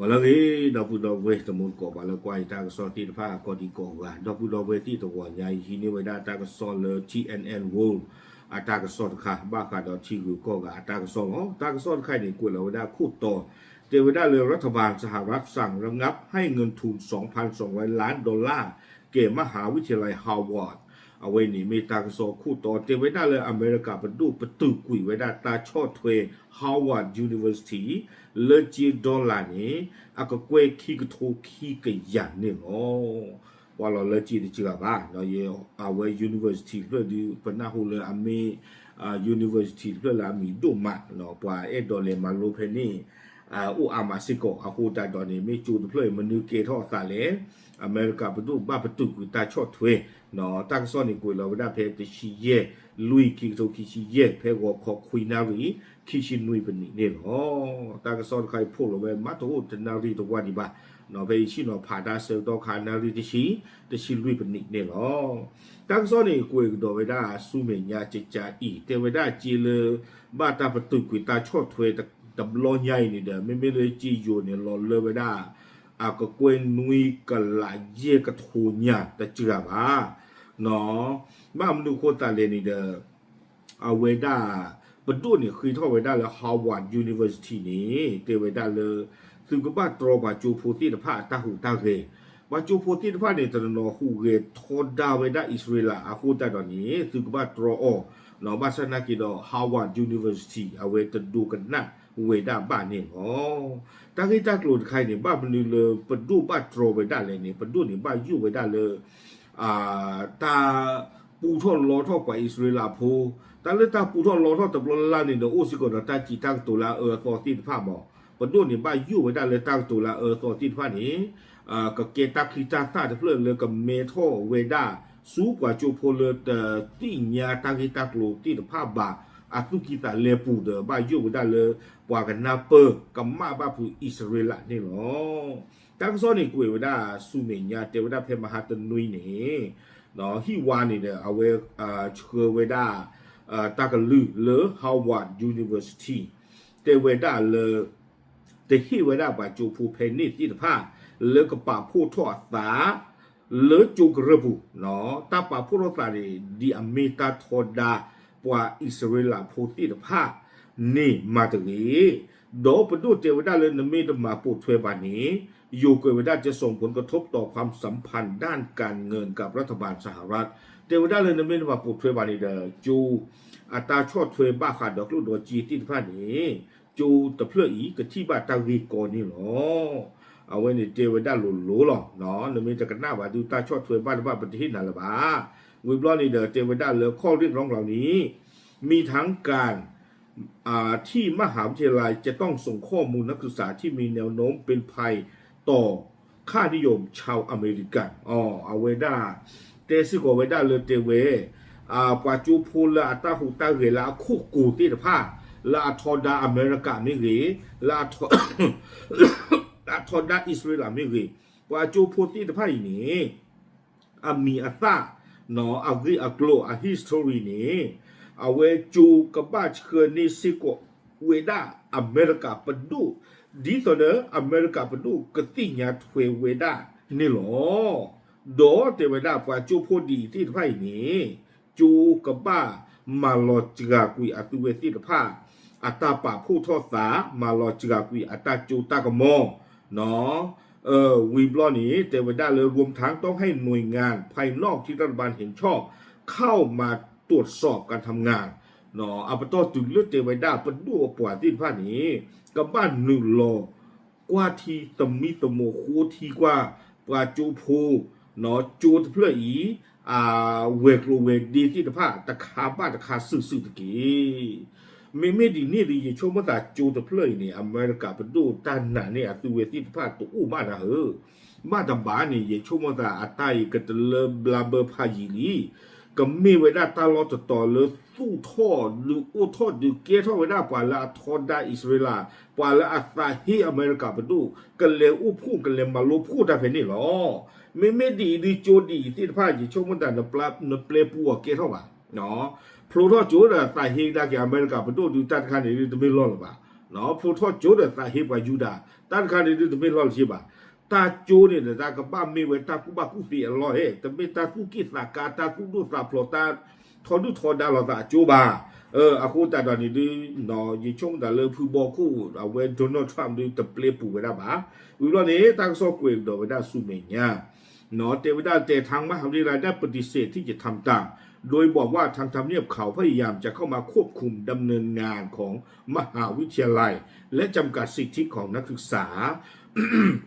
ပှၤလၢအဂ့ၤ ဒီပုၢ်ဒီဝဲၢ်တံၤသကိး ပှၤလၢကွၢ်ယတၢ်ကစီၣ်သ့ၣ်တဖၣ် ကိးဒံကိးဂၤ ဒီပုၢ်ဒီဝဲၢ်သ့ၣ်တဂီၤညါအံၤ ဟံးန့ၢ်ဝဲဒၣ်တၢ်ကစီၣ်လၢ T N N World အတၢ်ကစီၣ်တခါ ဘၣ်ဃးဒီးထံဂုၤကီၢ်ဂၤအတၢ်ကစီၣ်လီၤ. တၢ်ကစီၣ်တခါအံၤန့ၣ် ကွဲးလီၤဝဲဒၣ်ခိၣ်တီ တဲဝဲဒၣ်လၢ รัฐบาลสหรัฐสั่งระงับให้เงินทุน สองพันสองร้อยล้านดอลลาร์ แก่มหาวิทยาลัย Harvard အဝဲန့ၣ်မ့ၢ်တၢ်ကစီၣ်ခိၣ်တီ တဲဝဲဒၣ်လၢအမဲရကၤပဒိၣ်ပတုာ်ကွံာ်ဝဲဒၣ်တၢ်ဆီၣ်ထွဲ Harvard University လၢကၠ့ dollar န့ၣ် အကကွဲၢ်ခံကထိခံကယၤန့ၣ်လီၤ. ပှၤလီၤလၢကၠ့တစှၤဘၣ် အဝဲ university တဖျၢၣ်ဒုး ပနၢ်ဟူလၢအမ့ၢ် university တဖျၢၣ်လၢအမံၤဒိၣ်မး ပှၤအဲၣ်ဒိးလဲၤမၤလိဖဲန့ၣ် အိၣ်အါမးစ့ၢ်ကီး အဃိသတးဒီးန့ၣ် မ့ၢ်ကၠိတဖျၢၣ်အံၤ မနုၤကဲထီၣ်အသးလဲၣ်. အမဲရကၤပဒိၣ်ဘၣ်ပတုာ်ကွံာ်တၢ်ဆီၣ်ထွဲ တၢ်ကစီၣ်န့ၣ်ကွဲးလီၤဝဲဒၣ်ဖဲတဆံယဲၢ် လွံၢ် ခံကထိခံဆံယဲၢ် ဖဲဂီၤခီခွံနၣ်ရံၣ် ခံဆံနွံပနံးန့ၣ်လီၤ. တၢ်ကစီၣ်တခါအံၤဖီၣ်လီၤဝဲ မးတအိၣ်တနၣ်ရံၣ်တဝၢ်ဒံးဘၣ် ဖဲယဆ့ၣ်နီၤဖးတၢ်ဆၢကတီၢ်ခါနၣ်ရံၣ်တဆံ တဆံလွံၢ်ပနံးန့ၣ်လီၤ. တၢ်ကစီၣ်န့ၣ်ကွဲးကဒီးဝဲဒၣ်ဆူမဲာ်ညါကကါအံၤ တဲဝဲဒၣ်ကၠ့လၢ ဘၣ်တၢ်ပတုာ်ကွံာ်တၢ်ဆီၣ်ထွဲတဘျီညါအံၤန့ၣ်ဒီး မ့မ့ၢ်လၢကၠ့ယိၤန့ၣ် လီၤလၢဝဲဒၣ် အကကွဲၢ်နွံကလးယဲၢ်ကထိညါတစှၤဘၣ် ဘၣ်မနုၤအဃိသတးလဲၣ်န့ၣ်ဒီး အဝဲဒၣ် ပဒိၣ်န့ၣ်ဃ့ထီၣ်ဝဲဒၣ်လၢ Harvard University န့ၣ် တဲဝဲဒၣ်လၢ သုကဘၣ်တြီပှၤကၠိဖိသ့ၣ်တဖၣ်အတၢ်ဟူးတၢ်ဂဲၤ, ပှၤကၠိဖိသ့ၣ်တဖၣ်န့ၣ် တနီၤနီၤဟူးဂဲၤထီဒါဝဲဒၣ်အံၣ်စရ့လးအဃိသတးဒီးန့ၣ် သုကဘၣ်တြီအီၤ, ဘၣ်ဆၣ်သနာ်က့ဒီး Harvard University အဝဲတဒိကနၣ်ဝဲဒၣ်ဘၣ်န့ၣ်လီၤ. တၢ်ဂ့ၢ်တၢ်ကျိၤတခါအံၤန့ၣ် ဘၣ်မနုၤလၢပဒိၣ်ဘၣ်တြီဝဲဒၣ်လဲၣ်န့ၣ် ပဒိၣ်န့ၣ်ဘၣ်ယိၣ်ဝဲဒၣ်လၢ တၢ်ပူထီၣ်လီထီၣ်ပှၤအံၣ်စရ့လးဖိ, တၢ်လၢတၢ်ပူထီၣ်လီထီၣ်တဘျီလၢ်လၢ်န့ၣ်ဒီး အိၣ်စ့ၢ်ကီးဒီးတၢ်စံးတၢ်ကတိၤလၢအအၢအသီသ့ၣ်တဖၣ်မး, ပဒိၣ်န့ၣ်ဘၣ်ယိၣ်ဝဲဒၣ်လၢတၢ်ကတိၤလၢအအၢအသီသ့ၣ်တဖၣ်န့ၣ် ကကဲတၢ်ချံတၢ်သၣ်တဖျၢၣ်လၢကမဲထီၣ်ဝဲဒၣ် ဆူပှၤကၠိဖိလၢတသ့ၣ်ညါတၢ်ဂ့ၢ်တၢ်ကျိၤသ့ၣ်တဖၣ်ဘၣ် အသူၣ်ကံၢ်သးလဲပူၤဒီး ဘၣ်ယိၣ်ဝဲဒၣ်လၢ ပှၤကနၢ်ပၢၢ်ကမၣ်ဘၣ်ဖုးအံၣ်စရ့လးန့ၣ်လီၤ. တၢ်ကစီၣ်န့ၣ်ကွဲးဝဲဒၣ်ဆူမဲာ်ညါ တဲဝဲဒၣ်ဖဲမဟါတနွံန့ၣ် ဟံၣ်ဝါန့ၣ်ဒီး အဝဲဆှၢဝဲဒၣ် တၢ်ကလုၢ်လၢ Harvard University တဲဝဲဒၣ်လၢ တဟ့ၣ်ဝဲဒၣ်ပှၤကၠိဖိဖဲန့ၣ်သ့ၣ်တဖၣ် လၢကပာ်ဖှိၣ်ထီၣ်အသး လၢကၠိကရၢၢ်ပူၤ, တၢ်ပာ်ဖှိၣ်ထီၣ်သးန့ၣ် ဒ်အမ့ၢ်တၢ်ထီဒါ ပှၤအံၣ်စရ့လးဖိသ့ၣ်တဖၣ်န့ၣ်မၤတဂ့ၤ, ဒီးပဒိၣ်တဲဝဲဒၣ်လၢနမ့ၢ်တမၤပိာ်ထွဲဘၣ်န့ၣ် ယိၤကွဲးဝဲဒၣ် จะส่งผลกระทบต่อความสัมพันธ์ด้านการเงินกับรัฐบาลสหรัฐ တဲဝဲဒၣ်လၢနမ့ၢ်တမၤပိာ်ထွဲဘၣ်န့ၣ်ဒီး ကၠိ အတၢ်ဆီၣ်ထွဲဘၣ်ဃးဒီးကျိၣ်ဒီးစ့သ့ၣ်တဖၣ်န့ၣ် ကၠိတဖျၢၣ်အံၤ ကထံၣ်ဘၣ်တၢ်ဂ့ၢ်ကီန့ၣ်လီၤ. အဝဲန့ၣ်တဲဝဲဒၣ်လိၤလိၤလီၤ. နမ့ၢ်တကနၣ်ဘၣ်ဒုး တၢ်ဆီၣ်ထွဲဘၣ်တဘၣ် ပတဟ့ၣ်နၤလၢၤဘၣ်. ဝံၤဘျီန့ၣ်ဒီး တဲဝဲဒၣ်လၢ ข้อเรียกร้องเหล่านี้ มีทั้งการ ที่มหาวิทยาลัยจะต้องส่งข้อมูลนักศึกษาที่มีแนวโน้มเป็นภัยต่อค่านิยมชาวอเมริกัน အဝဲဒၣ် တဲစ့ၢ်ကီးဝဲဒၣ်လၢတဲဝဲ ပှၤကၠိဖိလၢအတၢ်ဟူးတၢ်ဂဲၤလၢအခိၣ်ကိၤသ့ၣ်တဖၣ် လၢအထီဒါအမဲရကၤမ့ၢ်ဂ့ၤ, လၢအထီဒါအံၣ်စရ့လးမ့ၢ်ဂ့ၤ, ပှၤကၠိဖိသ့ၣ်တဖၣ်အံၤန့ၣ် အမံၤအသၣ် အဂ့ၢ်အကျိၤ အ history န့ၣ် အဝဲကၠိကဘၣ်ဆှၢန့ၢ်စ့ၢ်ကီးဝဲဒၣ်အမဲရကၤပဒိၣ် ဒ်သိးဒီးအမဲရကၤပဒိၣ်ကသ့ၣ်ညါထွဲဝဲဒၣ်န့ၣ်လီၤ. ဒီးတဲဝဲဒၣ်ပှၤကၠိဖိဒ်အံၤသ့ၣ်တဖၣ်အံၤန့ၣ် ကၠိကဘၣ်မၤလီၤစှၤကွံာ်အသုဝဲသ့ၣ်တဖၣ် အတၢ်ပာ်ဖှိၣ်ထီၣ်သး မၤလီၤစှၤကွံာ်အတၢ်ကၠိတၢ်ကမီၤ ဝံၤဘျီန့ၣ် တဲဝဲဒၣ်လၢ รวมทั้งต้องให้หน่วยงานภายนอกที่รัฐบาลเห็นชอบเข้ามาตรวจสอบการทำงาน အပတီၢ်တုၤလၢတဲဝဲဒၣ်ပဒိၣ်အပှၤသ့ၣ်တဖၣ်န့ၣ် ကဘၣ်နုာ်လီၤကွၢ်ထံသမံသမိးဃိထံကွၢ် ပှၤကၠိဖိ ကၠိတဖျၢၣ်အံၤ အဝဲၤကျိၤဝဲၤဒ့သ့ၣ်တဖၣ် တခါဘၣ်တခါစုာ်စုာ်တက့ၢ်. မ့မ့ၢ်ဒ်န့ၣ်ဒီး ယဆိကမိၣ်သးကၠိတဖျၢၣ်အံၤန့ၣ် အမဲရကၤပဒိၣ်တၢ်နာ်န့ၢ်အသုဝဲသ့ၣ်တဖၣ်တအိၣ်ဘၣ်နၤဧၢ, ဘၣ်တဘၣ်န့ၣ် ယဆိကမိၣ်သးအတၢ်အံၤကတလၢဘျါဘၢဖးယံာ်လံ. ကမ့ၢ်ဝဲဒၣ်တၢ်လီၢ်တတီၤလၢသူၣ်ထီၣ်ဒုးအိၣ်ထီၣ်ဒုးကဲထီၣ်ဝဲဒၣ်ပှၤလၢအထီဒါအံၣ်စရ့လး, ပှၤလၢအသးဟ့အမဲရကၤပဒိၣ် ကလဲၤအိၣ်ဖှိၣ်ကလဲၤမၤလိဖှိၣ်တၢ်ဖဲန့ၣ်လီၤ. မ့မ့ၢ်ဒ်အံၤဒုးကၠိဒ်အံၤသ့ၣ်တဖၣ် ယဆိကမိၣ်တၢ် နပျဲပူအီၤကဲထီၣ်ဘၣ်. ဖျိထီၣ်ကၠိဒီးသးဟ့ကဒါက့ၤအမဲရကၤပဒိၣ်ဒုးတၢ်တခါန့ၣ်ဒုးတမ့ၢ်လီၢ်လၢၤဘၣ်. ဖျိထီၣ်ကၠိဒီးသးဟ့ပှၤယူဒၤ, တၢ်တခါန့ၣ်ဒုးတမ့ၢ်လီၢ်လၢၤဘၣ်. တၢ်ကၠိန့ၣ်ဒီးတၢ်ကဘၣ်မ့ၢ်ဝဲတၢ်ကူၣ်ဘၣ်ကူၣ်သ့အလီၢ်ဧါ, တမ့ၢ်တၢ်သူၣ်က့ၣ်သးကါ, တၢ်သူၣ်ဒိၣ်သးဖျိး, တၢ်ထီဒုၣ်ထီဒါလိာ်သးအကၠိဘၣ်. အဃိသတးဒီးန့ၣ်ဒုး ယဆိကမိၣ်သးလၢဖုဘီခိၣ် အဝဲ Donald Trump ဒုးတပျဲပူၤဝဲဒၣ်ဘၣ်. ဝံၤဘျီန့ၣ် တၢ်ကစီၣ်ကွဲးကဒီးဝဲဒၣ်ဆူမဲာ်ညါ တဲဝဲဒၣ် แต่ทางมหาวิทยาลัยได้ปฏิเสธที่จะทำตาม โดยบอกว่าทางทำเนียบขาวพยายามจะเข้ามาควบคุมดำเนินงานของมหาวิทยาลัย และจำกัดสิทธิของนักศึกษา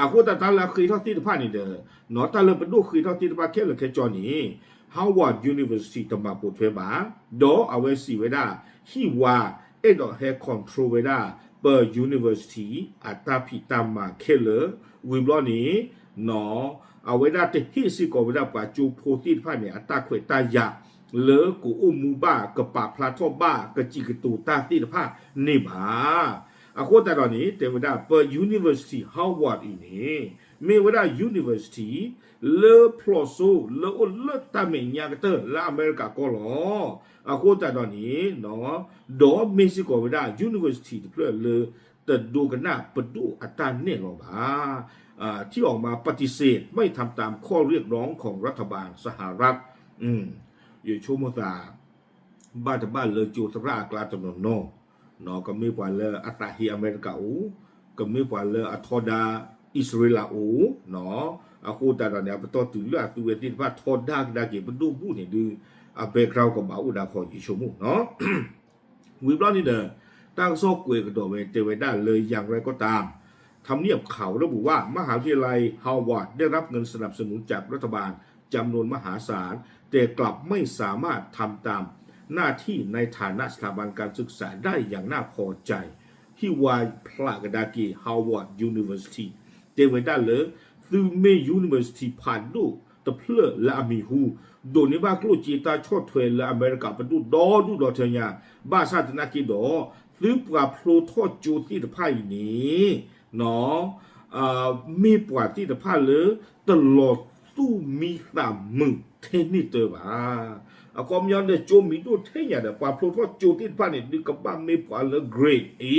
အဃိသတးတၢ်လၢအဃ့ထီၣ်သ့ၣ်တဖၣ်န့ၣ်ဒီး တၢ်လၢပဒိၣ်ဃ့ထီၣ်သ့ၣ်တဖၣ်ခဲလၢာ်ခဲဆ့န့ၣ် Howard University တမၤပိာ်ထွဲဘၣ်, ဒီးအဝဲစံးဝဲဒၣ် ဟံၣ်ဝါ အဲၣ်ဒိးဟဲ control ဝဲဒၣ် ပ university အတၢ်ဖံးတၢ်မၤခဲလၢာ်, ဝံၤဘျီန့ၣ် အဝဲဒၣ်တဟ့ၣ်စ့ၢ်ကီးဝဲဒၣ်ပှၤကၠိဖိသ့ၣ်တဖၣ်န့ၣ် အတၢ်ခွဲးတၢ်ယာ် လၢကအိၣ်မူဘၣ် ကပာ်ဖျါထီၣ်ဘၣ် ကစံးကတိၤတၢ်သ့ၣ်တဖၣ်န့ၣ်ဘၣ်. အဃိသတးဒီးန့ၣ် တဲဝဲဒၣ် ပ University Howard အံၤန့ၣ် မ့ၢ်ဝဲဒၣ် university လၢဖျိးစိ လၢအိၣ်လၢတၢ်မဲာ်ညါကတၢၢ်လၢအမဲရကၤကီၢ်လီၤ. အဃိသတးဒီးန့ၣ် ဒီးမ့ၢ်စ့ၢ်ကီးဝဲဒၣ် university တဖျၢၣ်လၢ တဒိကနၣ်ပဒိၣ်အတၢ်နဲၣ်လီၤဘၣ်. ထံၣ်အီၤမး ပฏิเสธไม่ทำตามข้อเรียกร้องของรัฐบาลสหรัฐ ယဆိကမိၣ်သး ဘၣ်တဘၣ်လၢကၠိသရၣ်အကျါတနီၤနီၤ, ကမ့ၢ်ပှၤလၢအသးဟ့အမဲရကၤအိၣ်, ကမ့ၢ်ပှၤလၢအထီဒါအံၣ်စရ့လးအိၣ်, အဃိသတးဒီးန့ၣ် အပတီၢ်တုၤလၢအသုဝဲသ့ၣ်တဖၣ်ထီဒါကဒါက့ၤပဒိၣ်ဘူၣ်န့ၣ်ဒုး အ background ကဘၣ်အိၣ်ဒၣ်ခီယဆိကမိၣ်နီၤ ဝံၤဘျီန့ၣ်ဒီး တၢ်ကစီၣ်ကွဲးကဒီးဝဲတဲဝဲဒၣ်လၢ อย่างไรก็ตาม ทำเนียบขาวระบุว่ามหาวิทยาลัย Howard ได้รับเงินสนับสนุนจากรัฐบาลจำนวนมหาศาล แต่กลับไม่สามารถทำตามหน้าที่ในฐานะสถาบันการศึกษาได้อย่างน่าพอใจ ဟံၣ်ဝါဖျးကဒါက့ၤ Howard University တဲဝဲဒၣ်လၢ သုမ့ၢ် university ဖးဒိၣ်တဖျၢၣ်လၢအမံၤဟူ ဒိးန့ၢ်ဘၣ်ကျိၣ်စ့တၢ်ဆီၣ်ထွဲလၢအမဲရကၤပဒိၣ်ဒီဒူၣ်ဒီထၢညါ, ဘၣ်ဆၣ်သနာ်က့ဒီး သုပှၤဖျိထီၣ်ကၠိသ့ၣ်တဖၣ်အံၤန့ၣ် မ့ၢ်ပှၤသ့ၣ်တဖၣ်လၢ တလီၤသူၣ်မံသးမုာ်ထဲန့ၣ်တၢ်ဘၣ်. အခီပညီဒီးကၠိမံၤဒိၣ်ထဲညါဒီး ပှၤဖျိထီၣ်ကၠိသ့ၣ်တဖၣ်န့ၣ် ဒုးကဘၣ်မ့ၢ်ပှၤလၢ grade A,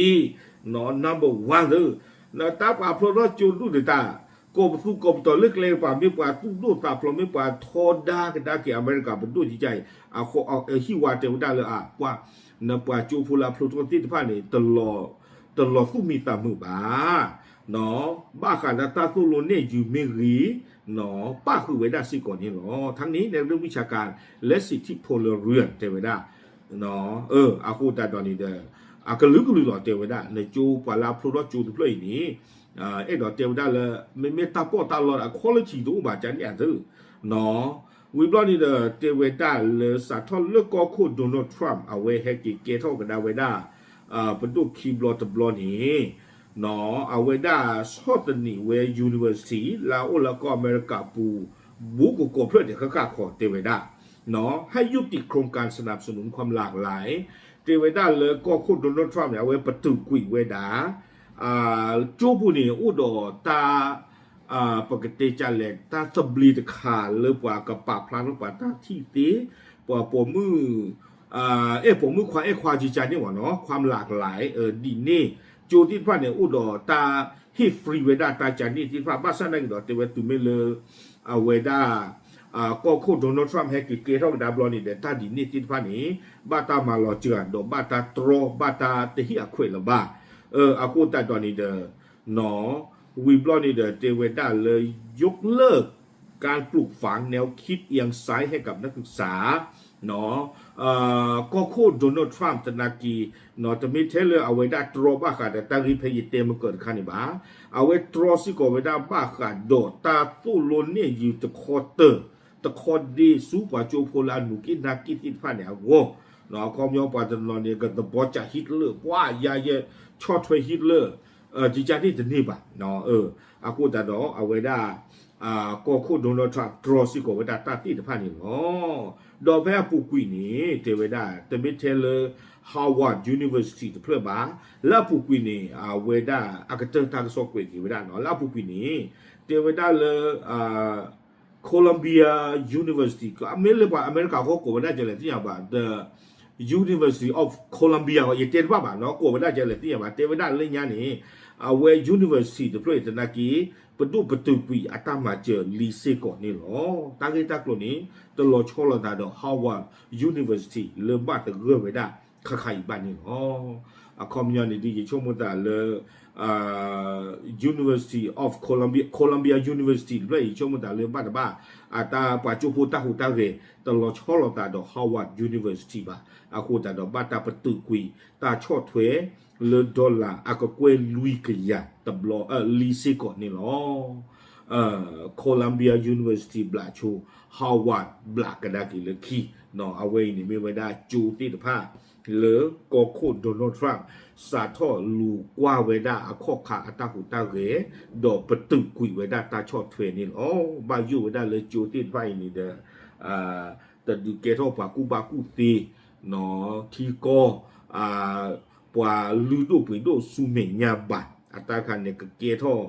number one သၢ, တၢ်ပှၤဖျိထီၣ်ကၠိဒူၣ်ဒီးတၢ် ကိးပသူကိးပတီၤလၢကျဲ ပှၤမ့ၢ်ပှၤသူၣ်ဒိၣ်သးဖျိး မ့ၢ်ပှၤထီဒါကဒါက့ၤအမဲရကၤပဒိၣ်ကကါအံၤ ဟံၣ်ဝါတဲဝဲဒၣ်လၢအပှၤ နပှၤကၠိဖိလၢအဖျိထီၣ်သ့ၣ်တဖၣ်န့ၣ် တလီၤသူၣ်မံသးမုာ်ဘၣ်. ဘၣ်ဃးဒီးတၢ်သိၣ်လိနဲၣ်ယုၤမ့ၢ်ဂ့ၤ ပၣ်ဃုာ်ဝဲဒၣ်စ့ၢ်ကီးန့ၣ်လီၤ. ထါန့ၣ် နကရၢဝံၢ်ဆါကၤ လၢစံးထံၣ်ဖိလၢရူၢ်တဲဝဲဒၣ် အဃိသတးဒီးန့ၣ်ဒီး အကလုာ်ကလုာ်လီၤတဲဝဲဒၣ် နကၠိပှၤလၢအဖျိထီၣ်ကၠိတဖျၢၣ်အံၤန့ၣ် အဲၣ်ဒိးတဲဝဲဒၣ်လၢ မ့မ့ၢ်တၢ်ပီးတၢ်လီအ quality တအိၣ်ဘၣ်ကန့ၣ်အသၢ ဝံၤဘျီန့ၣ်ဒီး တဲဝဲဒၣ်လၢစးထီၣ်လၢကီၢ်ခိၣ် Donald Trump အဝဲဟဲက့ၤကဲထီၣ်ကဒါဝဲဒၣ် ပဒိၣ်ခံဘျီတဘျီန့ၣ် အဝဲဒၣ်ဆီၣ်သနံးဝဲ university လၢအအိၣ်လၢကီၢ်အမဲရကၤပူၤ ဘူးကကိးဖျၢၣ်ဒဲးဃၣ်ဃၣ်ခီတဲဝဲဒၣ် ให้ยุติโครงการสนับสนุนความหลากหลาย တဲဝဲဒၣ်လၢကီၢ်ခိၣ် Donald Trump န့ၣ် အဝဲပတုာ်ကွံာ်ဝဲဒၣ် ကၠိပူၤန့ၣ် အိၣ်ဒီးတၢ် ပကတဲကလဲၣ် တၢ်သဘျ့တခါလၢပှၤကပာ်ဖျါထီၣ်ပှၤတၢ်ထံၣ်သ့, ပှၤပိာ်မုၣ် အဲၣ်ပိာ်မုၣ်ခွါအဲၣ်ခွါကကါန့ၣ်ဝဲနီၤ ความหลากหลาย ဒ်န့ၣ် ကၠိသ့ၣ်တဖၣ်န့ၣ် အိၣ်ဒီးတၢ်ဟ့ၣ် free ဝဲဒၣ်တၢ်ကန့ၣ်သ့ၣ်တဖၣ် ဘၣ်ဆၣ်သနာ်က့ဒီး တဲဝဲတုၤမ့ၢ်လၢ အဝဲဒၣ် ကီၢ်ခိၣ် Donald Trump ဟဲက့ၤကဲထီၣ်ကဒါဘျီန့ၣ်ဒီး တၢ်ဒ်န့ၣ်သ့ၣ်တဖၣ်န့ၣ် ဘၣ်တၢ်မၤလီၤစှၤ ဒီးဘၣ်တၢ်တြီ ဘၣ်တၢ်တဟ့ၣ်အခွဲးလၢၤဘၣ်. အဃိသတးဒီးန့ၣ်ဒီး ဝံၤဘျီန့ၣ်ဒီး တဲဝဲဒၣ်လၢ ยกเลิกการปลูกฝังแนวคิดเอียงซ้ายให้กับนักศึกษา ကီၢ်ခိၣ် Donald Trump သနာ်က့ တမ့ၢ်ထဲလၢအဝဲဒၣ်တြီဘၣ်ဃးဒီးတၢ်ဂ့ၢ်ဖဲယတဲမကၢၤတခါန့ၣ်ဘၣ်. အဝဲတြီစ့ၢ်ကီးဝဲဒၣ်ဘၣ်ဃးဒီးတၢ်သိၣ်လိနဲၣ်ယုၤတခီတၢၢ် တခီဒ့ဆူပှၤကၠိဖိလၢအနူၤက့ၣ်နါက့ၣ်သ့ၣ်တဖၣ်န့ၣ်အဂီၢ်, အခီပညီပှၤတနီၤန့ၣ် ကသဘီကၠး Hitler ပှၤယါယဲ ဆီၣ်ထွဲ Hitler ကကါန့ၣ်တန့ၢ်ဘၣ်. အဃိသတးဒီးအဝဲဒၣ် ကီၢ်ခိၣ် Donald Trump တြီစ့ၢ်ကီးဝဲဒၣ်တၢ်သ့ၣ်တဖၣ်န့ၣ်လီၤ. ဒီးဖဲအပူၤကွံာ်န့ၣ် တဲဝဲဒၣ် တမ့ၢ်ထဲလၢ Howard University တဖျၢၣ်ဘၣ်, လၢအပူၤကွံာ်န့ၣ် အဝဲဒၣ်အကတၢၢ်တၢ်ကစီၣ်ကွဲးက့ၤဝဲဒၣ်နီၤ လၢအပူၤကွံာ်န့ၣ် တဲဝဲဒၣ်လၢ Columbia University မ့ၢ်လၢပှၤအမဲရကၤဃီကိးဝဲဒၣ်ကလဲၣ်သ့ၣ်ညါဘၣ် ဒီး University of Columbia ယတဲတဘၣ်ဘၣ်နီၤ ကိးဝဲဒၣ်ကလဲၣ်သ့ၣ်ညါဘၣ် တဲဝဲဒၣ်လၢညါန့ၣ် အဝဲ university တဖျၢၣ်အံၤသနာ်က့ ပဒိၣ်ပတုာ်ကွံာ်အတၢ်မၤစၢၤလံစ့ၢ်ကီးန့ၣ်လီၤ. တၢ်ဂ့ၢ်တၢ်ကျိၤန့ၣ် တလီၤဆီလိာ်သးဒီး Howard University လၢဘၣ်သဂၢၢ်ဝဲဒၣ်ခါခါအံၤဘၣ်န့ၣ်လီၤ. အခီပညီန့ၣ်ဒ်ယဆိကမိၣ်သးလၢ University of Columbia, Columbia University တဖျၢၣ်အံၤ ယဆိကမိၣ်သးလၢဘၣ်တဘၣ် အတၢ်ပှၤကၠိဖိတၢ်ဟူးတၢ်ဂဲၤ တလီၤဆီလိာ်သးဒီး Howard University ဘၣ်. အဃိသတးဒီးဘၣ်တၢ်ပတုာ်ကွံာ်တၢ်ဆီၣ်ထွဲလၢ dollar အကကွဲၢ်လွံၢ်ကယၤတဘျီ လံစ့ၢ်ကီးန့ၣ်လီၤ. Columbia University ဘျးဆိ Howard ဘျးကဒါက့ၤလၢခံ အဝဲအံၤန့ၣ်မ့ၢ်ဝဲဒၣ်ကၠိသ့ၣ်တဖၣ် လၢကီၢ်ခိၣ် Donald Trump စးထီၣ်လူၤကွၢ်ဝဲဒၣ်အခီၣ်ခါအတၢ်ဟူးတၢ်ဂဲၤ ဒီးပတုာ်ကွံာ်ဝဲဒၣ်တၢ်ဆီၣ်ထွဲန့ၣ်လီၤ. ဘၣ်ယိၣ်ဝဲဒၣ်လၢကၠိသ့ၣ်တဖၣ်အံၤန့ၣ်ဒီး တဒုးကဲထီၣ်ပှၤကူၣ်ဘၣ်ကူၣ်သ့ ထံကီၢ် ပှၤလုၢ်ဒိၣ်ပှ့ၤဒိၣ်ဆူမဲာ်ညါဘၣ်. အတၢ်ခါန့ၣ် ကကဲထီၣ်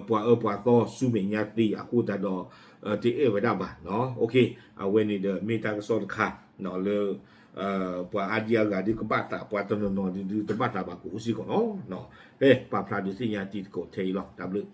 ပှၤအၢပှၤသီဆူမဲာ်ညါသ့အဃိသတးဒီး တအဲၣ်ဝဲဒၣ်ဘၣ်. အဝဲန့ၣ်ဒီးမ့ၢ်တၢ်ကစီၣ်တခါ လၢ ပှၤအါဒံအါဂၤဒုးကဘၣ်သး ပှၤတနီၤနီၤဒုးတဘၣ်သးဘၣ်ကအိၣ်စ့ၢ်ကီးလီၤ. ပာ်ဖျါဒုးသ့ၣ်ညါတံၤသကိးထဲအံၤလီၤ. တၢ်ဘျုး